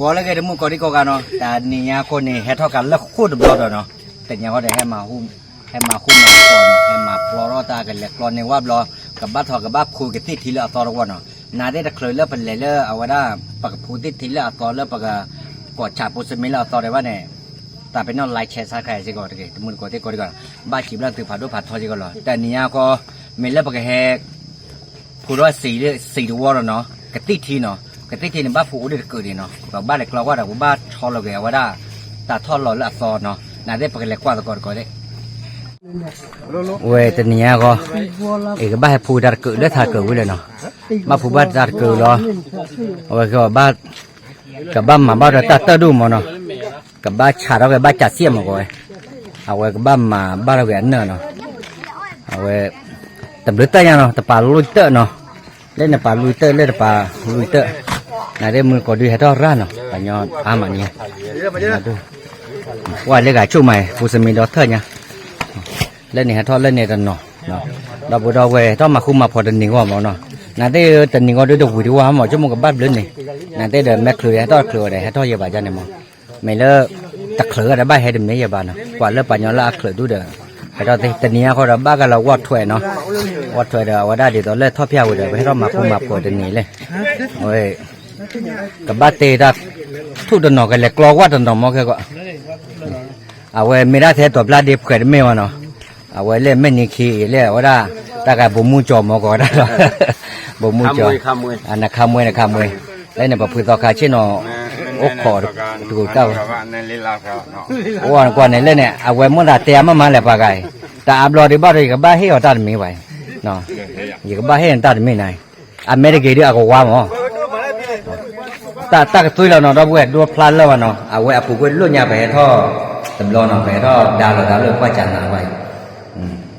ဂီၤလၢအဂ့ၤ တမုၢ်ကိးဒံကိးဂၤနီၤ, တနံၤညါအဃိန့ၣ် ဟဲထီၣ်ကးလၢဃိၣ်တဘျီဒီးနီၤ, တနံၤညါအဃိဒီး ဟဲမၤဟူမၤဃူမၤဖိးနီၤ, ဟဲမၤပျီထီၣ်တၢ်ကလဲၤကျီန့ၢ်ဝဲဘျီ, ကဘၣ်ထီၣ်ကဘၣ်ဖှူကသ့ၣ်ထံလၢအသီတဝီနီၤ, နသ့ၣ်တချုးလၢပလဲၤလၢအဝဲဒၣ် ပကဖှူသ့ၣ်ထံလၢအသီလၢပက ကိးဆးဖိစမ့လၢအသီဒံးဘၣ်န့ၣ်, တၢ်ပနီၣ် like share subscribe စ့ၢ်ကီးတက့ၢ်, တမုၢ်တကိးသ့ၣ်ကိးဒံကိးဂၤ, ဘၣ်စံးဘျုးသုဖးဒိၣ်ဖးထီစ့ၢ်ကီးလီၤ, တနံၤညါဃီ, မ့ၢ်လၢပကဟဲ ဖှူထီၣ်စံးလၢစံးတဝီဒီးနီၤ, ကသ့ၣ်ထံနီၤ, ကသ့ၣ်ထံန့ၣ် ဘၣ်ဖှူအိၣ်ဒံးတကုာ်န့ၣ်နီၤ, ပဘၣ်လဲၤကျီကွၢ်ဒီး ပဘၣ်ဆီလီၤက့ၤအဝဲဒၣ် တၢ်ထီၣ်လီၤလၢအသီနီၤ, နသ့ၣ်ပကလဲၤကွၢ်သကိးတကိးသ့ၣ်, ဝဲတနံၤညါဃီ, အကဘၣ်ဟဲဖှူတၢ်တကုာ်လၢထးကုာ်ဝံၤလၢနီၤ, ဘၣ်ဖှူဘၣ်တၢ်တကုာ်လီၤ, အဝဲကဘၣ် ကဘၣ်မၤဘၣ်ဒီးတၢ်တၢၢ်ဒိၣ်မးနီၤ, ကဘၣ်ဆးထီၣ်က့ၤဘၣ်ကးစံၣ်မးကီးဝဲ, အဝဲကဘၣ်မၤဘၣ်ထီၣ်က့ၤအနၢၣ်နီၤ, အဝဲ တဘျုးတၢၢ်ညါနီၤ, တပာ်လွံၢ်တၢၢ်နီၤ, လၢနပာ်လွံၢ်တၢၢ် လၢတပာ်လွံၢ်တၢၢ်, နသ့ၣ်မုၢ်ကိးဒုးဟဲထီၣ်ရၣ်နီၤ, ပှၤညီအါမးန့ၣ်, ဝဲလၢဂၤဆိၣ်မး ဖိစမံဒီထၢၣ်ညါ လၢန့ၣ်ဟဲထီၣ်လၢန့ၣ်တနီၤ, ဒီပုၢ်ဒီဝဲၢ်ဟဲထီၣ်မၤဃူမၤဖိးတနံၤဂီၢ်မးနီၤ, နသ့ၣ်တနံၤဂီၢ်ဒုးတဝံၤတဝါမး ဆိကမိၣ်ကဘၣ်ဘျုးန့ၣ်, နသ့ၣ်ဒီးမဲာ်ချုးဟဲထီၣ်ချုးဝဲဒီး ဟဲထီၣ်ယဲဘၣ်ဒ်န့ၣ်မး, မ့ၢ်လၢ တချုးဒီးဘၣ်ဟဲတမ့ၢ်ယဲဘၣ်နီၤ, ကွၢ်လၢပှၤညီလၢအချုးဒုဒီး ဟဲထီၣ်သ့ တနံၤညါဃီဒီးဘၣ်ကလီၤဝီၢ်ထွဲနီၤ, ဝီၢ်ထွဲဒီးအဝဲဒၣ်ဒ်သိးလၢထီၣ်ဖၠၣ်ဝဲဒီး ပဟဲထီၣ်မၤဃူမၤဖိးတနံၤလဲၣ်, အဝဲ ကဘၣ်တ့တၢ် ထူၣ်တနီၤကလဲၤကျီကွၢ်တနီၤမးခဲကီး အဝဲမ့ၢ်ဒၣ်ထဲတီၤပျၢ်ဒ့ဖှဲးတမ့ၢ်ဘၣ်နီၤ, အဝဲလၢမဲာ်နံၤခံအံၤလၢအဝဲဒၣ် တၢ်ဂၤဘိးမူကၠီၤမးကီးဝဲဒၣ်လီၤ, ဘိးမူကၠီၤ, နခါမွဲနခါမွဲ, လၢန့ၣ်ပှၤဖုသီခါဆ့ၣ်နီၤ အိၣ်ခိးတကူၤတၢ်ဝဲ, အိၣ်ကွၢ်န့ၣ်လၢန့ၣ် အဝဲမ့ၢ်သးတဲအါမးမးလဲၣ်ပှၤဂၤအံၤ, တၢ်အါဘျီဒံးဘၣ်ဒီး ယကဘၣ်ဟ့ၣ်အီၤတၢ်တမံၤဘၣ်အံၤ, ယကဘၣ်ဟ့ၣ်နတၢ်တမံၤန့ၣ်, အမဲာ်တဂ့ၤဒုးအကဝါမး တၢ်တၢ်ကသွံလီၤနီၤ ဒီပုၢ်ဝဲၢ်ဒိဖျါလၢဘၣ်နီၤ အဝဲအပူၤကွံာ်လိၣ်ညါ ပဟဲထီၣ်တဘျီနီၤ ပဟဲထီၣ်ဒါလီၤသးလၢပှၢ်ကၢနၤဘၣ်အံၤ,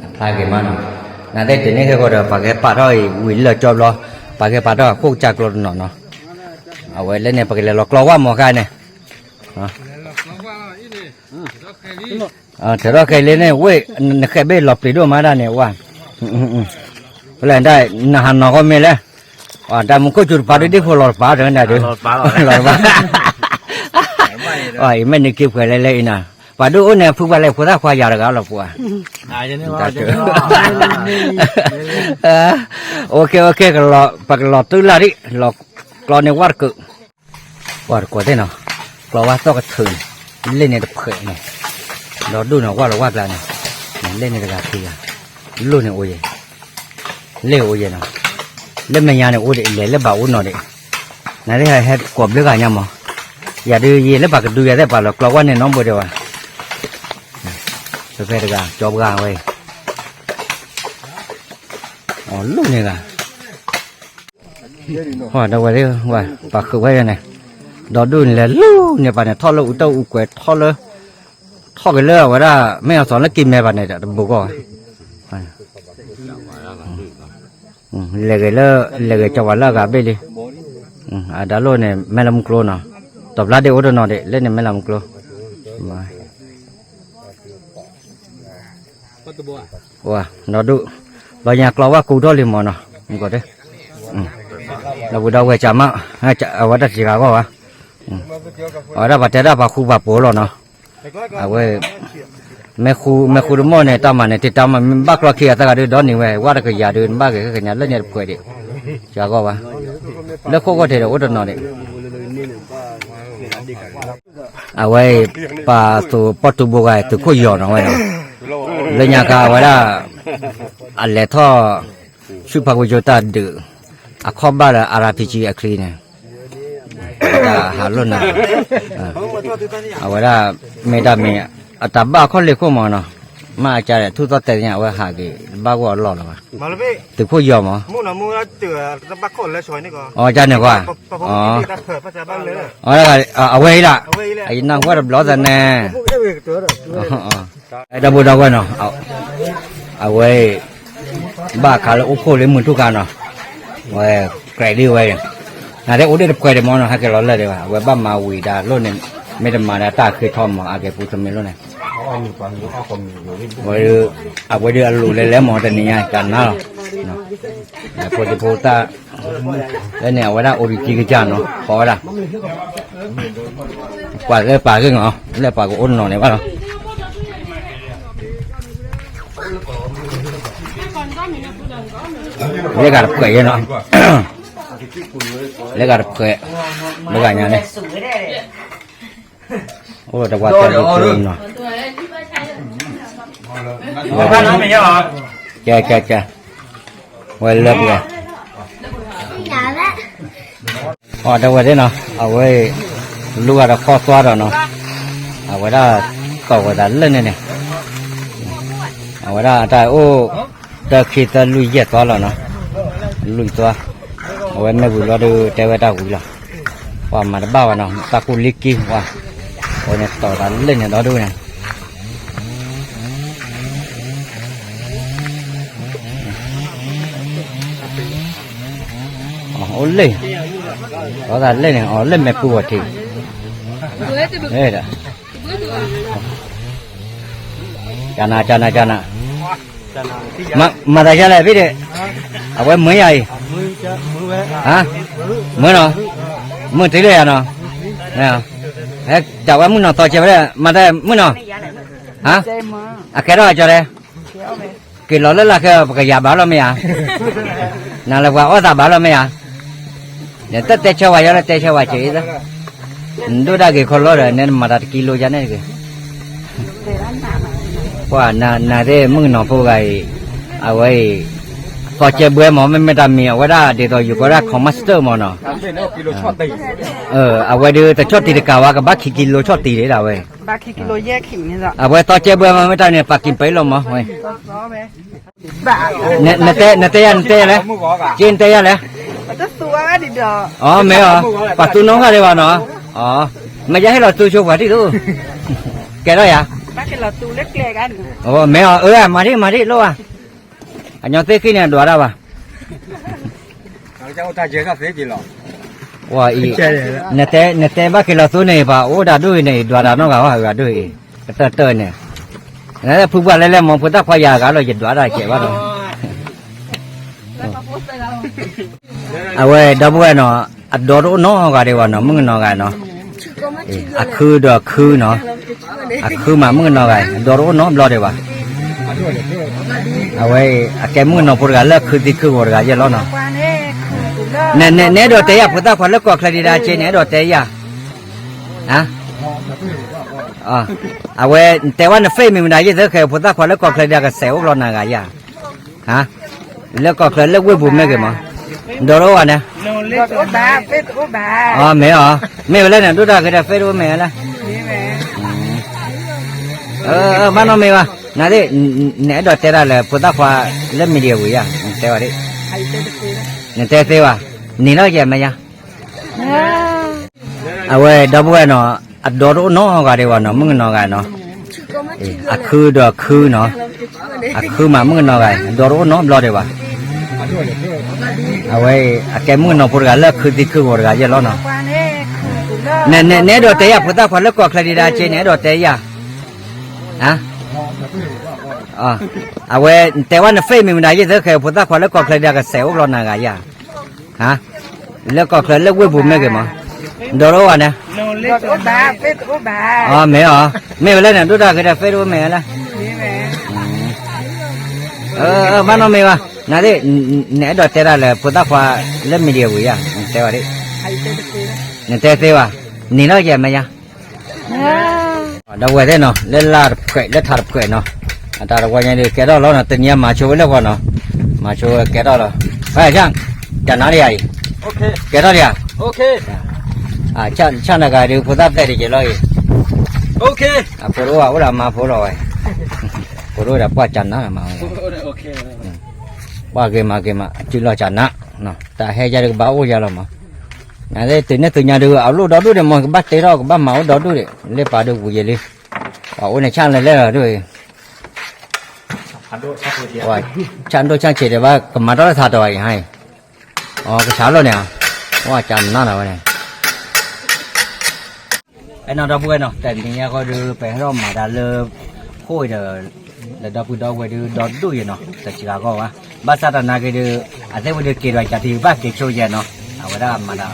အဖျါဂ့ၤမးနီၤ, နသ့ၣ်တန့ၢ်ခဲကီးဒီး ပှၤကဟဲပာ်ထီၣ်အံၤဝံၤလၢကၠီဘျီ, ပှၤကဟဲပာ်ထီၣ်အခိၣ်ကစၢ်ကျိတနီၤနီၤ, အဝဲလၢန့ၣ် ပကလဲၤလီၤကျီကွၢ်မးခါန့ၣ် ထဲထီၣ်ခဲလၢာ်န့ၣ် ဝ့ၢ် နဃဲးဘ့ၣ်လီၤပျံၤဒိၣ်မးဒၣ်န့ၣ်ဝဲ, ဖဲလဲၣ်ဒၣ် နဟးနီၤကီမ့ၢ်လဲၣ်, တၢ်မူခိၣ်စူၤတပၤဒုးဒ့ဖိလီၤတပၤတဂၤဒုး, လီၤတပၤ, အံၤမ့ၢ်နက့ၤဖှဲးလဲၣ်လဲၣ်အံၤနၤ, ပှၤဒုးအိၣ်န့ၣ် ဖုပှၤလဲၣ်ဖိသၣ်ခွါယၤတဂၤလီၤပှၤ, အိၣ်ခ့အိၣ်ခ့ ပကလီၤတုၤလၢဒံး လီၤကျီန့ၢ်ဝဲတကုာ် ပှၤတကိးသ့ၣ်နီၤ, ကျီဝဲသီၣ်ကထုးန့ၣ်, လ့ၣ်န့ၣ်တဖှဲးန့ၣ်, ဒီဒူၣ်န့ၣ်ဝဲလီၤဝဲကျါန့ၣ်, လ့ၣ်န့ၣ်တဂၤခံဂၤ, လိၣ်န့ၣ်အိၣ်ယဲ, လ့ၣ်အိၣ်ယဲနီၤ, လၢမဲာ်ညါန့ၣ်အိၣ်ဒံး လဲၤလၢဘၣ်အိၣ်နီၤဒံး, နသ့ၣ်ဟဲကိးဘျုးဂၤညါမး, ယၤဒုးယဲလၢပှၤကဒုးယၤသ့ၣ်ပှၤလီၤကျီဝဲန့ၣ်နီတဘျီဒံးဘၣ်, ဖဲဖဲတဂၤ ကၠီပှၢ်ဝဲအံၤ, လိၣ်န့ၣ်ဂၤ ဒီးဝဲသ့ၣ် ပှၤဃုာ်ဝဲန့ၣ်, ဒီဒူၣ်န့ၣ်လဲၤလူၤန့ၢ်ပှၤန့ၣ် ထီၣ်လၢအူတၢ်အူကွဲးထီၣ်လၢ, ထီၣ်က့ၤလၢအဝဲဒၣ် မ့ၢ်အသီလၢက့ၤမဲဘၣ်န့ၣ်ဒီး တဘူးကီၢ်ဝဲ, လဲၤဂ့ၤလၢ လဲၤဂ့ၤကၠီပှၤလၢအဂၤဘ့ၣ်လံ, အဒါလိၣ်န့ၣ် မဲလၢမူကျိနီၤ, တီၤဖျါဒ့အိၣ်တနီၤဒံး လၢန့ၣ်မဲလၢမူကျိ ဒီဒူၣ်, လီၤညါကျီဝဲကူထီၣ်လံမးနီၤ, ဒီပုၢ်ဒီဝဲၢ်ကမး, အဝဲတၢ်စံးဂၤဂီၢ်ဘၣ်, အဝဲဒၣ်ပှၤတဲဒၣ်ပှၤဃူပှၤဖိးလီၤနီၤ, အဝဲ, မ့ၢ်ဃူ မ့ၢ်ဃူတမီၢ်န့ၣ် တၢ်မၤန့ၣ် တ့တၢ်မၤ မ့ၢ်ဘၣ်ကျီခံဂၤသၢဂၤဒုး ဒီနံၤဝဲ ဝဲတကယၤဒုး နဘၣ်ဂ့ၤခဲကညးလၢညါတဖှဲးဒံး, စှၤဂီၢ်ဘၣ်, လၢခိၣ်ဂီၢ်ထဲဒီးအိၣ်တနီၤဒံး အဝဲ ပှၤသုးပီၣ်တူဘိဂၤ သုးခိၣ်ယီၤနီၤဝဲနီၤ, လၢညါခါအဝဲဒၣ် အလဲၤထီၣ် ဆူဖးကီကၠိတၢ်ဒုး အခီၣ်ဘၣ်လၢ အါရၣ်ဖံကၠံအချံန့ၣ် တၢ်ဟးလိၣ်နၤ အဝဲဒၣ် မ့ၢ်တၢ်မ့ၢ် အတၢ်ဘၣ်အခီၣ်လ့ၢ်ခိၣ်မးနီၤ, မ့ၢ်အကါဒီး ထူၣ်သီၣ်တဲာ်သ့ၣ်ညါ အဝဲဟးက့ၤ တဘၣ်ဂီၢ်အလီၢ်လီၤဘၣ်, သုးခိၣ်ယီၤမး, အဝဲအံၤဒၣ် အဝဲအံၤ အယနၢ်ဟူတဘျီသးန့ၣ် ဒီပုၢ်ဒီဝဲၢ်နီၤ, အဝဲ ဘၣ်ခးလၢအိၣ်ဖှိၣ်လၢမုၢ်ထူၣ်ခါနီၤ, ဝဲ ကြဲးဒ်ဝဲ, နတဲအိၣ်ဒ့ၣ်တပှဲၤဒံးမးနီၤ ဟဲက့ၤလီၤလၢာ်ဒံးဘၣ်, အဝဲဘၣ်မၤဝံၤဒၣ်လိၣ်န့ၣ်, မ့ၢ်တမၤဒၣ်တၢ်ဃ့ထီမး အကဲပူၤတမ့ၢ်လိၣ်န့ၣ်, အဝဲဒၣ်အလိၤလဲၤလဲၤမးတနံၤညါ ကနၤလီၤ, ဖိဒံဖိသၣ် လၢန့ၣ် အဝဲဒၣ်အိၣ်ဒံးကံကစၢ်နီၤ ဖီဝဲဒၣ် ပှၤလၢပှၤဂ့ၢ်နီၤ လၢပှၤကအိၣ်နီၤန့ၣ်ဘၣ်လီၤ, လၢဂၤတပှဲၤယဲနီၤ, လၢဂၤတပှဲၤ, လၢဂၤညါန့ၣ် အိၣ်တဝါတၢ်ဒိၣ်ကၢနီၤ, ကဲကဲကဲ, ဝဲလၢပှဲၤ အီၤတဝဲသ့ၣ်နီၤ အဝဲ လူၤဂၤဒီးခီသွါဒီးနီၤ, အဝဲဒၣ် တီၢ်ဝဲဒၣ်လၢန့ၣ်န့ၣ်, အဝဲဒၣ်အတၢ်အိၣ် တၢ်ခံသၢလွံၢ်ယဲၢ်သွါလီၤနီၤ, လွံၢ်သွါ, အဝဲမ့ၢ်ဝံၤလီၤဒုးတဲဝဲတၢ်ဝံၤလီၤ, ပှၤမၤတဘၣ်ဘၣ်နီၤ တၢ်ကူၣ်လံက့ၤဝဲ, အဝဲန့ၣ်တီၢ်ဝဲဒၣ်လၢန့ၣ်ဒီဒူၣ်န့ၣ် အိၣ်လၢ လီၤသးလၢန့ၣ် အီၤလၢမဲာ်ပူၤအီၤထံး, ကနၤကနၤကနၤ, မၤသးယါလဲၣ်ဖဲဒ့ၣ်, အဝဲမုာ်ယၤအံၤ, မုာ်နီၤ, မုာ်တ့ၢ်လၢယၤနီၤ, ဟဲတၢ်ဝဲမုၣ်နီၤသီကဲဝဲဒၣ် မၤတၢ်မုၣ်နီၤ, အကဲထီၣ်အကၠီလဲၣ် က့ၤလီၤလၢလၢ်ခဲ ပကယၤဘၣ်လီၤမ့ၢ်ဧါ, နၤလၢပှၤအီၣ်သးဘၣ်လီၤမ့ၢ်ဧါ, နတတဲဆၢဝဲယၤလၢတဲဆၢဝဲက့ၤအံၤ, နဒိၣ်ဒၣ်ဂ့ၤခီလီၤဒီး နဲနမၤတၢ်တကံလိယါန့ၣ်တဂ့ၤ, ပှၤနၤသ့ၣ်မုၣ်ကနီၤဖိဂၤအံၤ, အဝဲအံၤ, သီကဲဘှဲမး မ့မ့ၢ်တၢ်မံၤ အဝဲဒၣ်ဒ်သိးယကီးဒၣ် ခီမးစတၢၢ်မးနီၤ, အဝဲဒုးတဆီၣ်တံၢ်တကးဝဲ ကဘၣ်ခံကံလိဆီၣ်တံၢ်ဒၣ်ဝဲ အဝဲသီကဲဘှဲမး မ့ၢ်တၢ်န့ၣ် ပာ်ကံပၢလီၤမးဝဲ, နတဲယၤ နတဲယၤလဲၣ်, က့နတဲယၤလဲၣ်, အမ့ၢ်အီၤ, ပှၤသူနီတဂၤဒံးဘၣ်နီၤ, မ့ၢ်ယဟ့ၣ်လီၤသူဆိပှၤထံၣ်သူ, ကဲထီၣ်ယၤ, မ့ၢ်အီၤ အၢ မၤဒံးမၤဒံးလိၣ်ဧါ, အညီသ့ၣ်ဃံန့ၣ် အဒွးတၢ်ဘၣ် နတဲဘၣ်က့ၤလီၤသူန့ၣ် ပှၤအိၣ်ဒၣ်ဒိၣ်အံၤန့ၣ် ဒွးတၢ်နီတဂၤဘၣ် အဂၤဒိၣ်အံၤ, ကတၢၢ်တၢၢ်န့ၣ်, ဖုပှၢ်လဲလဲမး ဖိသၣ်ခွါယၤဂၤလီၤ ယဒွးတၢ်ကဲးဘၣ်လီၤ, အဝဲဒီပုၢ်ဝဲၢ်နီၤ, အဒီတအိၣ်နီတဂၤဒံးဘၣ်နီၤ မုၣ်ကနီၤဂၤနီၤ, အခုဒီးအခုနီၤ, အခုမးမုၣ်ကနီၤဂၤ အဒီတအိၣ်နီတဘျီဒံးဘၣ်, အဝဲအံၤ အကဲမုၣ်ကနီၤဖိတဂၤလၢအခုသံခုဂီၤတဂၤယဲၢ်လီၤနီၤ, နအဲၣ်ဒိးတဲယၤ ဖိသၣ်ခွါလၢကီၢ်ချၢဒံးဒၣ်က့ နအဲၣ်ဒိးတဲယၤ, အဝဲတဲဝဲန face မ့ၢ်မတၤ ယသ့ခဲအံၤဖိသၣ်ခွါလၢကီၢ်ချၢဒံးကစဲးအိၣ်ဘျီနၤဂၤယၤ, လၢကီၢ်ချၢလၢဝ့ၢ်ပူၤမ့ၢ်ဂ့ၤမး, ဒီးတအိၣ်ဘၣ်န့ၣ်, အမ့ၢ်အီၤ, မ့ၢ်ဝဲလဲၣ်န့ၣ် ဒိၣ်တၢ်ဂ့ၤဒီး face တအိၣ်မ့ၢ်ဝဲလဲၣ်, ဘၣ်နီတမံၤဘၣ်, နသ့ၣ်, နအဲၣ်ဒိးတဲတၢ်လၢဖိသၣ်ခွါလၢ media ဝံၤယၤ, နတဲဘၣ်ဒ်, နတဲသ့ဘၣ်, နံၤလီၤယဲၢ်မ့ၢ်ယၤ အဝဲဒီပုၢ်ဝဲၢ်နီၤ, အဒီတအိၣ်နီတဂၤဒံးဘၣ်နီၤ မုၣ်ကနီၤဂၤနီၤ, အခုဒီးအခုနီၤ, အခုမးမုၣ်ကနီၤဂၤ အဒီတအိၣ်နီတဘျီဒံးဘၣ်, အဝဲအံၤ အကဲမုၣ်ကနီၤဖိတဂၤလၢအခုသံခုဂီၤတဂၤယဲၢ်လီၤနီၤ, နအဲၣ်ဒိးတဲယၤ ဖိသၣ်ခွါလၢကီၢ်ချၢဒံးဒၣ်က့ နအဲၣ်ဒိးတဲယၤ အဝဲတဲဝဲန face မ့ၢ်မတၤ ယသ့ခဲအံၤဖိသၣ်ခွါလၢကီၢ်ချၢဒံးကစဲးအိၣ်ဘျီနၤဂၤယၤ, လၢကီၢ်ချၢလၢဝ့ၢ်ပူၤမ့ၢ်ဂ့ၤမး, ဒီးတအိၣ်ဘၣ်န့ၣ်, အမ့ၢ်အီၤ, မ့ၢ်ဝဲလဲၣ်န့ၣ် ဒိၣ်တၢ်ဂ့ၤဒီး face တအိၣ်မ့ၢ်ဝဲလဲၣ်, ဘၣ်နီတမံၤဘၣ်, နသ့ၣ်, နအဲၣ်ဒိးတဲတၢ်လၢဖိသၣ်ခွါလၢ media ဝံၤယၤ, နတဲဘၣ်ဒ်, နတဲသ့ဘၣ်, နံၤလီၤယဲၢ်မ့ၢ်ယၤ, ဒီပုၢ်ဝဲၢ်သ့ၣ်နီၤ လၢလၢ်တဖှဲး လၢထးတဖှဲးနီၤ, အတၢ်တဝီညါဒီး ကဲထီၣ်လီၤနီၤ, တနံၤအမၤဆိဝဲလၢပှၤနီၤ, မၤဆိဝဲကဲထီၣ်လီၤ, ဖဲ ကၢ်နါလံဧါအံၤ, ကဲထီၣ်လံဧါ, ဆၣ်နဂၤဒုး ဖိသၣ်ဖျဲးတက့ၢ်လီၤအံၤ, အဖိတအိၣ် အိၣ်ဒီးအမါဖိလီၤဝဲ, ဖိတအိၣ်ဒီးပှၢ်ကၢ်နါလီၤမးဝဲ, ပှၢ်ဂ့ၤမၤဂ့ၤမး တုၤလီၤကၢ်နါ, တၢ်ဟဲယၤဒုးကဘၣ်အိၣ်ယၤလီၤမး, နသ့ၣ်တုၤန့ၢ်သုညါဒုး အလိၣ်ဒီဒူၣ်ဒံးမး ကဘၣ်တဲထီၣ်ကဘၣ်မၤအိၣ်ဒီဒူၣ်ဒံး လၢပာ်ဒုးပူၤယံာ်လံ, ပှၤအိၣ်န့ၣ်ဆၣ်လဲၤလဲၣ်လီၤဒ်အံၤ, ဆၣ်ဒိၣ်ဆၣ်ဆံးဒံးဘၣ် ကမၤထီၣ်လၢထးတီၤအံၤဟါအံၤ, အကဆးလိာ်န့ၣ်ဧါ, အိၣ်ကၢ်နါလီၤဝဲန့ၣ် အဲၣ်နီၤဒီပုၢ်ဝဲၢ်နီၤ တနံၤညါဃီဒီး ပဟဲထီၣ်မၤတၢ်လၢ ခိၣ်အံၤဒီး လၢဒီပုၢ်ဒီဝဲၢ်ဒုးဒီဒူၣ်ယံာ်နီၤ တစှၤဂီၢ်ဘၣ်, ဘၣ်ဆၣ်တနာ်က့ၤဒီး အသ့ၣ်ဝဲဒုးက့ၤဒီးကၢ်ထံဘၣ်က့ၤဆိယဲၢ်နီၤ, အဝဲဒၣ်မၤတၢ်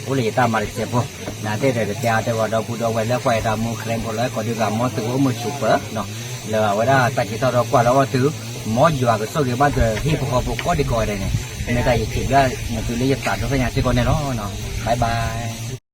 အိၣ်လၢယတၢ်မၤတစဲးဖိ, နသ့ၣ်ဒီးတတဲအါတဲဝဲဒီပုၢ်ဒီဝဲၢ်လၢကွၢ်ယတၢ်မူ ခရံာ်ဖိလၢကိးဒုးဂၤ မ်သုကအိၣ်မုာ်ဆူၣ်ပၢၤနီၤ, လၢအဝဲဒၣ်တၢ်က့ၤထီၣ်ဒီးကွၢ်လၢအီၣ်သု, မ်ယွၤကဆိၣ်ဂ့ၤဘၣ်သုဟံၣ်ဖိဃီဖိကိးဒံကိးဂၤဒဲးန့ၣ်, မ့ၢ်တၢ်ယစံးဘျုးသုလၢယသးဒိၣ်ထီၣ်ညါစ့ၢ်ကီးန့ၣ်လီၤ, bye bye.